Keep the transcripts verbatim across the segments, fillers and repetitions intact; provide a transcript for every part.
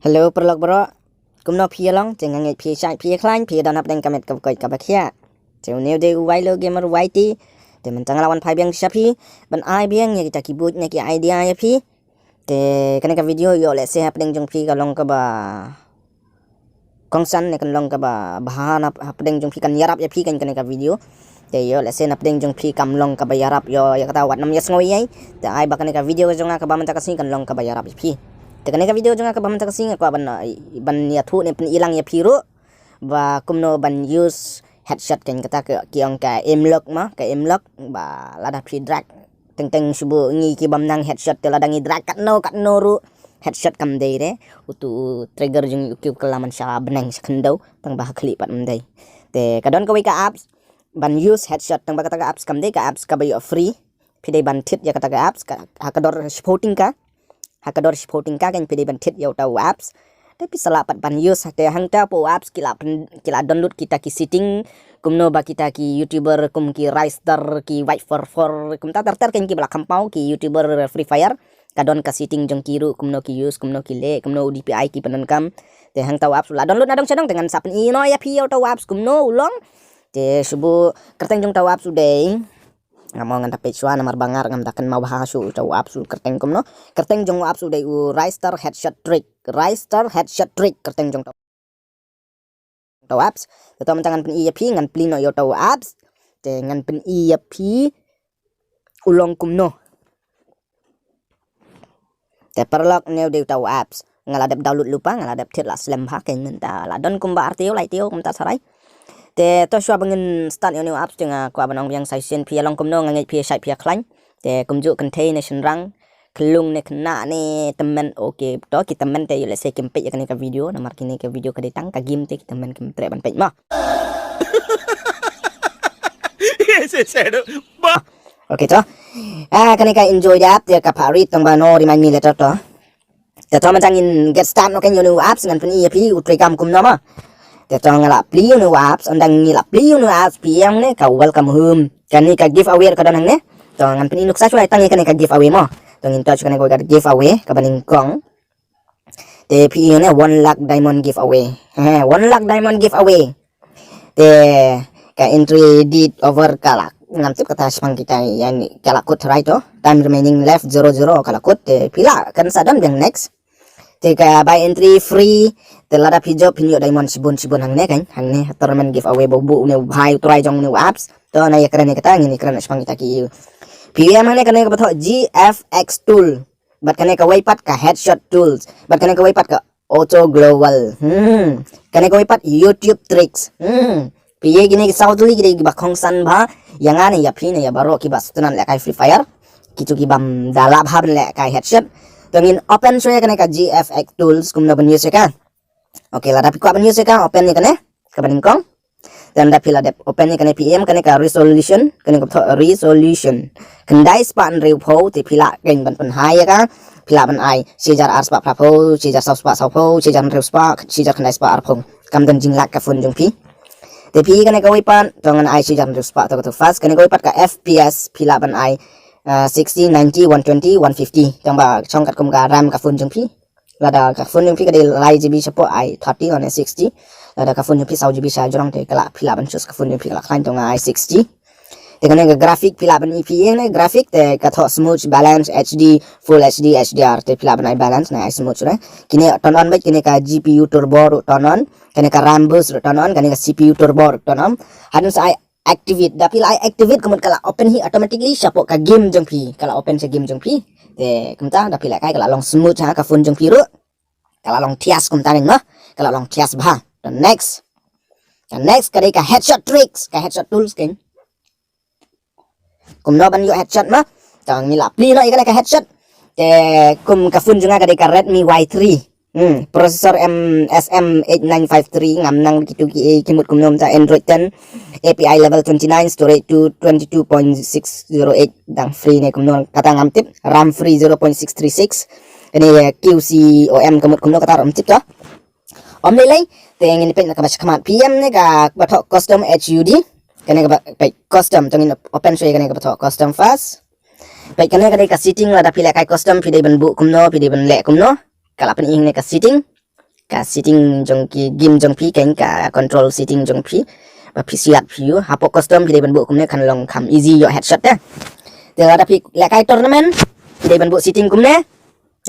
Hello paralok baroh. Kumno phi ïa long? Te nga ngeit phi ïa shait phi ïa khlaiñ, phi ïa don hapdeng ka met kaba koit kaba khiah. Te une u dei u Wailo Gamer Y T. Te mynta nga la wan phai biang sha phi ban ai biang ïa kita ki buit ne ki idea ïa phi. Te kane ka video ïoh lehse hapdeng jong phi ka long kaba kongsan ne kan long kaba bha na hapdeng jong phi, kan ïarap ïa phi kan kane ka video. Te ïoh lehse na hapdeng jong phi kam long kaba ïarap ïoh ïa kata wat nym ïa sngew ïa. Te ai ba kane ka video ka jong nga kaba mynta ka sngi kan long kaba ïarap ïa phi. Te kane ka video jong nga kaba mynta ka sngi nga kwah ban ban ïathuh ne pyni lang ïa phi ruh ba kumno ban use headshot kan kata ka ki ong ka aim lock ma, ka aim lock ba lada phi drag teng teng shu buh ngi ki bym nang headshot, te lada ngi drag katno katno ruh headshot kam dei re. Utu u trigger jong ngi u kiew kylla man sha bneng sha khyndew tang ba ha khlieh pat ym dei. Te ka don kawei ka apps ban use headshot tang ba kata ka apps kam dei ka apps kaba ïoh free. Phi dei ban thied ïa kata ka apps ka, ha ka dor shiphew tyngka. Ha ka dor shiphew tyngka kan phi dei ban thied ïa uta u apps. Te phi sa lah pat ban use te hangta hapoh u apps ki la pyn, ki la download kita ki setting kumno ba kita ki YouTuber kum ki Ristar, ki White four four, kumta ter ter kan kiba la kham paw ki YouTuber Free Fire. Ka don ka setting jong ki ruh kumno ki use, kumno ki leh, kumno u D P I ki pyndonkam. Te hangta u apps u la download na dong sha dong te ngan sa pyni noh ïa phi ïa uta u apps kumno u long. Te shu buh kyrteng jong uta u apps u dei Nga mo ngan da peit shuwa namar ba nga ngam da kynmaw bha shuh uta u apps u kyrteng kumno. Kyrteng jong u apps u dei u Ristar Headshot Trick. Ristar Headshot Trick kyrteng jong uta u apps. Te to mynta ngan pyni ïa phi, ngan plie noh ïa uta u apps. Te ngan pyni ïa phi u long kumno. Te paralok, une u dei uta u apps. Nga la dep download lypa, nga la dep thied la slem bha, kein mynta la don kumba ar taïew lai taïew kumta sarai. Te to shuwa ba ngin start ïa une u apps te nga kwah ban ong biang sa shisien phi ïa long kumno, nga ngeit phi ïa shait phi ïa khlaiñ. Te kumjuh kynthei ne shynrang, khyllung ne khynnah ne tymmen, okay, to ki tymmen te ïoh lehse kim peit ïa kane ka video, namar kane ka video ka dei tang ka game te ki tymmen kim treh ban peit mo. Yes, yes, yes. Bah. Okay to. Ah, kane ka enjoy dap te ka pha rit tang ba no remind me later to. Te to mynta ngin get start noh kein ïa une u apps, ngan pyni ïa phi u trei kam kumno mo. Te to nga la plie ïa une u apps, ynda ngi la plie ïa une u apps phi ïa hangne ka welcome home. Kane ka giveaway ka don hangne. To ngan pyni nuk sa shuwa tang ïa kane ka giveaway mo. To ngin touch kane ka giveaway kaba nyngkong. Te phi ïohi ne one lakh diamond giveaway. He, one lakh diamond giveaway. Te ka entry date over ka la, ngam tip kata shaphang kita ïa ni, ka la kut tharai to. Time remaining left zero zero ka la kut, te phi lah kan sa don biang next. Te ka buy entry free, te lada phi jop phin ïoh diamond shibun shibun hangne kein, hangne tournament giveaway ba u buh une u bhai u trai jong une u apps. To na ïa kren ïa kata ngin ïa kren shaphang kita ki. Phi ïa hangne kane kaba thoh G F X tool. Bad kane kawei pat ka headshot tools. Bad kane kawei pat ka auto global. Hmm. Kane kawei pat YouTube tricks. Hmm. Phi ïa kine ki saw tylli ki dei kiba kongsan bha ïa nga ne ïa phi ne ïa baroh kiba sngewtynnat lehkai Free Fire. Kitu kibym da lah bha ban lehkai headshot. To ngin open shuwa ïa kane ka G F X tools kumno ban use ïa ka. Okay, lada phi kwah ban use ïa ka, open ïa kane kaba nyngkong. Te ynda phi la dep open ïa kane phi ïam kane ka resolution, kane ka thoh resolution. Khyndai spah hynriewphew te phi lah kein ban pynhai ïa ka, phi lah ban ai shi hajar ar spah phraphew, shi hajar saw spah sawphew, shi hajar hynriew spah, shi hajar khyndai spah arphew. Kam don jinglait ka phone jong phi. Te phi kane kawei pat, to ngan ai shi hajar hynriew spah to ka to fast, kane kawei pat ka F P S phi lah ban ai, ah, sixty, ninety, one twenty, one fifty. Tang ba shong katkum ka RAM ka phone jong phi. Lada ka phone jong phi ka dei lai G B shapoh ai thirty ne sixty. Lada ka phone jong phi saw G B sha jrong te ka lah phi lah ban choose ka phone jong phi ka lah khlaiñ to nga ai sixty. Te kane ka graphic phi lah ban i phi ïa ne graphic te ka thoh smooth, balance, H D, full H D, H D R te phi lah ban ai balance ne ai smooth re. Kine turn on bad kine ka G P U turbo ruh turn on. Kane ka RAM boost ruh turn on, kane ka C P U turbo ruh turn on. Hadien sa ai activate, da phi la ai activate ka mut ka la open hi automatically shapoh ka game jong phi, ka la open sha game jong phi. Te kumta da phi lehkai ka la long smooth ha ka phone jong phi ruh. Ka la long thias kumta kein mo, ka la long thias bha. The next. The next ka dei ka headshot tricks, ka headshot tools kein. Kumno ban ïoh headshot mo. To ngi la plie noh ïa kane ka headshot. Te kum ka phone jong nga ka dei ka Redmi Y three. Hmm, processor M S M eight nine five three, ngam nang kitu ki, eh, ki mut kumno mynta Android ten, A P I level twenty nine, storage two twenty two point six zero eight, dang free ne kumno kata ngam tip, RAM free zero point six three six. Kane, eh, Q C O M ka mut kumno kata ruh ym tip to. Ym lei lei, te ngin peit na kaba shakhmat P M ne kaba thoh custom H U D. Kane kaba peit custom, to ngin open shuwa kane kaba thoh custom first. Peit kane ka dei ka setting, lada phi lehkai custom phi dei ban buh kumno, phi dei ban leh kumno. Ka la pyni hangne ka setting. ka setting jong ki game jong phi, kane ka control setting jong phi. Ba phi siat phi ïoh, hapoh custom phi dei ban buh kumne kan long kham easy ïoh headshot te. Te lada phi lehkai tournament, phi dei ban buh setting kumne.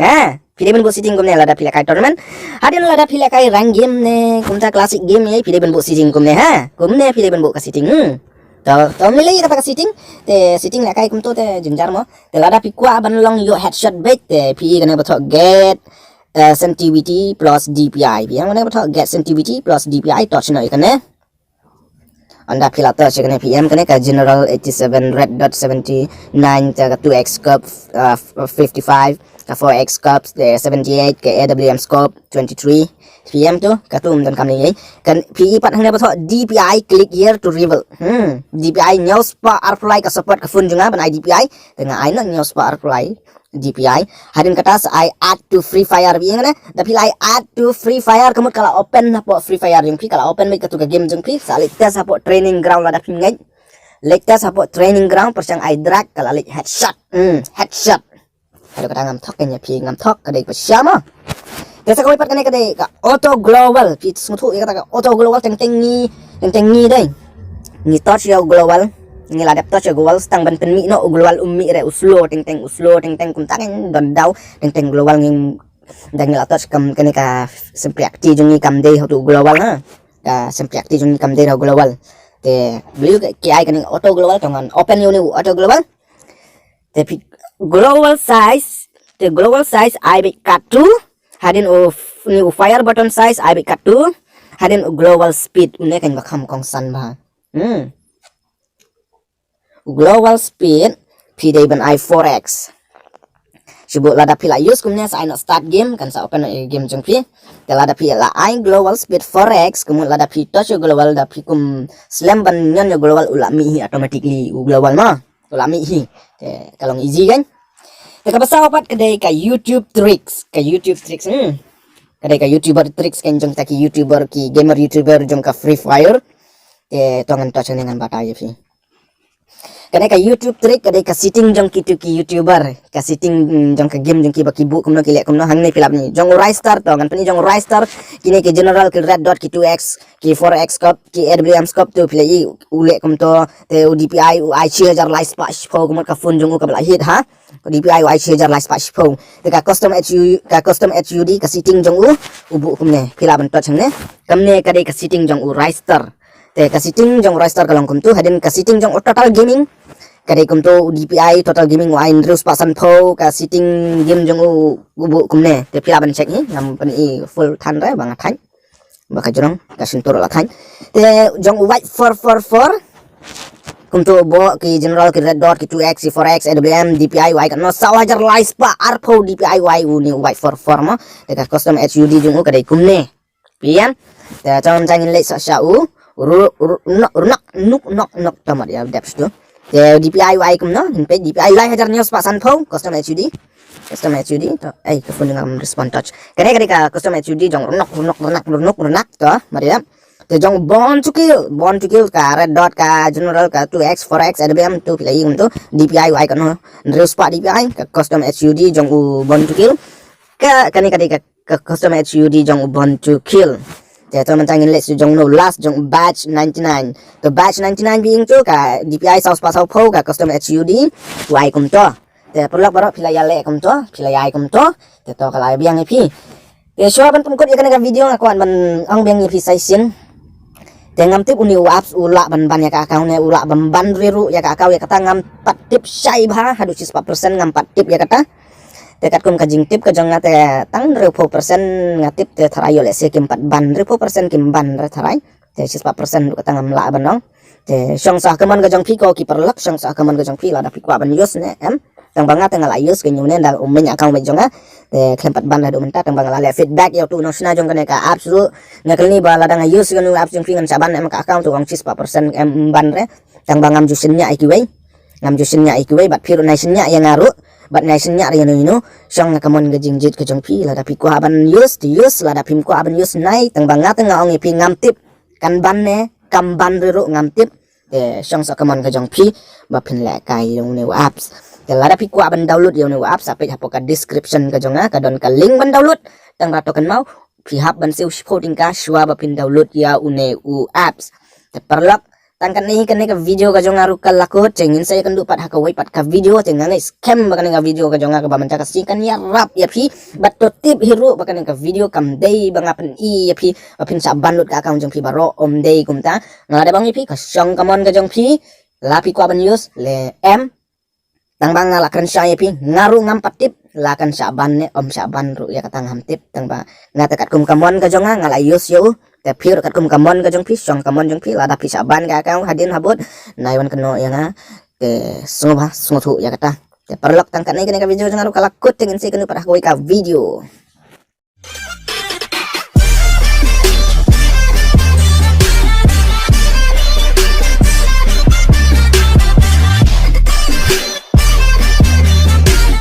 Ha, phi dei ban buh setting kumne lada phi lehkai tournament. Hadien lada phi lehkai rank game ne, kumta classic game ne, phi dei ban buh setting kumne, ha. Kumne phi dei ban buh ka setting. Hmm. To, to ym lei lei kata ka setting. Te setting lehkai kumto te jynjar mo. Te lada phi kwah ban long ïoh headshot beit te phi ïoh kane ba thoh get, eh, sensitivity plus D P I. Phi ïoh kane ba thoh get sensitivity plus D P I, touch noh ïa kane. Ynda phi la touch ïa kane phi ïoh kane ka general eighty-seven, red dot seventy-nine, te ka two X scope, uh, fifty-five, ka four X scope, eh, seventy-eight, ka A W M scope twenty-three. Phi ïoh tu, katu ym don kam lei lei. Kan phi ïoh pat hangne ba thoh D P I, click here to reveal. Hmm, D P I hynñiew spah arphew lai ka support ka phone jong nga ban ai D P I. Te nga ai noh hynñiew spah arphew lai D P I. Hadien kata sa ai add to Free Fire phi ïoh kane. Da phi la ai add to Free Fire, ka mut ka la open hapoh Free Fire jong phi, ka la open beit katu ka game jong phi. Sa leit test hapoh training ground lada phim ngeit. Leit test hapoh training ground, pyrshang ai drag, ka la leit headshot. Hmm, headshot. Haduh kata ngam thok ïa phi, ngam thok, ka dei pyrshah mo. Te sa kawei pat kane ka dei ka auto global. Phi sngewthuh ïa kata ka auto global, teng teng ngi, teng teng ngi dei. Ngi touch ïa u global. Ngi la dep touch ïa u global, tang ban pynmih noh u global um mih re, u slow teng teng, u slow teng teng, kumta kan don daw teng teng global. Ngi da ngi la touch kam kane ka sempyakti jong ngi kam dei ha u global, ha. Ka sempyakti jong ngi kam dei ha u global. Te blei ki ai kane auto global, to ngan open ïa une u auto global. Te phi global size, te global size ai beit katto. Hadien u f-, ni u fire button size ai beit katto. Hadien u global speed une kan ba kham kongsan bha. Hmm. U global speed phi dei ban ai four X. Shu buh lada phi la use kumne sa ai noh start game, kan sa open noh ïa game jong phi. Te lada phi la ai global speed four X, kumut lada phi touch ïa u global, da phi kum slem ban ñion ïa u global, u la mih hi automatically u global mo. U la mih hi. Te ka long easy kan. Te kaba saw pat ka dei ka YouTube tricks, ka YouTube tricks. Hmm. Ka dei ka YouTuber tricks kan jong kita ki YouTuber, ki gamer YouTuber jong ka Free Fire. Te to ngan touch ne ngan batai ïa phi. Kane ka YouTube trick ka dei ka setting jong kitu ki YouTuber, ka setting, mm, jong ka game jong ki ba ki buh kumno ki leh kumno. Hangne phi lah ban i jong u Ristar, to ngan pyni jong u Ristar. Kine ki general, ki red dot, ki two X, ki four X scope, ki A W M scope, to phi lah i u leh kumto. Te u D P I u ai shi hajar lai spah shiphew, kumut ka phone jong u kaba la hit ha. U D P I u ai shi hajar lai spah shiphew. Te ka custom H U, ka custom H U D, ka setting jong u, u buh kumne. Phi lah ban touch hangne. Kumne ka dei ka setting jong u Ristar. Te ka setting jong u Ristar ka long kumtu, hadien ka setting jong u Total Gaming ka dei kumtu, u D P I Total Gaming u ai hynriew spah sanphew, ka setting game jong u, u buh kumne. Te phi lah ban check hi, ngam pyni full than re ba nga thait. Ba ka jrong, ka shyntur la thait. Te jong u White four four four kumtu, u buh ki general, ki red dot, ki two X, ki four X, A W M, D P I u ai katno, saw hajar lai spah arphew D P I u ai une u White four four mo. Te ka custom H U D jong u ka dei kumne. Phi ïoh. Te to ngam jang, ngin leit sa sha u ru-, ru-, nok, rnok, nuk, nok, nok, to mat ïa dep shu. Te D P I u ai kumno, ngin peit D P I lai hajar hynñiew spah sanphew, custom H U D. Custom H U D, to, ai, ka phone ngam respond touch. Kane, kane ka custom H U D jong rnok, rnok, rnok, rnok, rnok, to, mat ïa. Te jong Born to Kill, Born to Kill ka red dot, ka general, ka two X, four X, A W M, to phi lah i kumtu, D P I u ai katno, hynriew spah D P I, ka custom H U D jong u Born to Kill. Ka, kane ka dei ka ka custom H U D jong u Born to Kill. Te to mynta ngin leit sha jong u last, jong u Badge ninety-nine. To Badge ninety-nine biang to ka D P I saw spah saw phew, ka custom H U D u ai kumto. Te paralok baroh phi lah ïaleh kumto, phi lah ïai kumto. Te to ka la biang ïa phi. Te shuwa ban pynkut ïa kane ka video nga kwah ban ong biang ïa phi sa shisien. Te ngam tip une u apps u lah ban ban ïa ka account ne u lah ban ban ruh ïa ka account, ïa kata ngam pat tip shai bha, haduh shispah percent ngam pat tip ïa kata. Te katkum ka jingtip ka jong nga te tang hynriewphew percent nga tip, te tharai ïoh lehse kim pat ban, hynriewphew percent kim ban re tharai. Te shispah percent ruh kata ngam lah ban ong. Te shong sa ha ka mon ka jong phi ko ki paralok, shong sa ha ka mon ka jong phi, lada phi kwah ban use ne em. Tang ba nga te nga la use kane une, ynda u main account beit jong nga. Te khlem pat ban haduh mynta, tang ba nga la leh feedback ïa utu u nongshna jong kane ka apps ruh. Nga kylli ba lada nga use kane ka apps jong phi ngan shah ban em ka account, te u ong shispah percent em ban re. Tang ba ngam ju shaniah ïa kiwei. Ngam ju shaniah ïa kiwei, bad phi ruh nai shaniah ïa nga ruh, bad nai shaniah ïa ino ino. Shong ha ka mon ka jingjied ka jong phi, lada phi kwah ban use te use, lada phim kwah ban use nai, tang ba nga te nga ong ïa phi ngam tip kan ban ne kam ban re ruh ngam tip. Te shong sa ha ka mon ka jong phi ba phin lehkai ïa une u apps. Te lada phi kwah ban download ïa une u apps, sa peit hapoh ka description ka jong nga, ka don ka link ban download. Tang ba to kynmaw, phi hap ban siew shiphew tyngka shuwa ba phin download ïa une u apps. Te paralok, tang katne, kane ka video ka jong nga ruh ka la kut, te ngin sa ïakynduh pat ha kawei pat ka video, te nga ngeit skhem ba kane ka video ka jong nga kaba mynta ka sngi kan ïarap ïa phi. Bad to tip hi ruh ba kane ka video kam dei ba nga pyni ïa phi ba phin shah ban lut ka account jong phi baroh, ym dei kumta. Nga la dep ong ïa phi, ka shong ka mon ka jong phi, la phi kwah ban use leh em. Tang ba nga la kren shai ïa phi, nga ruh ngam pat tip la kan shah ban ne ym shah ban ruh, ïa kata ngam tip. Tang ba nga te katkum ka mon ka jong nga, nga la use ïa u. Te phi ruh katkum ka mon ka jong phi, shong ka mon jong phi, lada phi shah ban ka account hadien habud, nai wan kynnoh ïa nga. Te sngewbha sngewthuh ïa kata. Te paralok, tang katne, kane ka video jong nga ruh ka la kut, te ngin sa ïakynduh pat ha kawei ka video.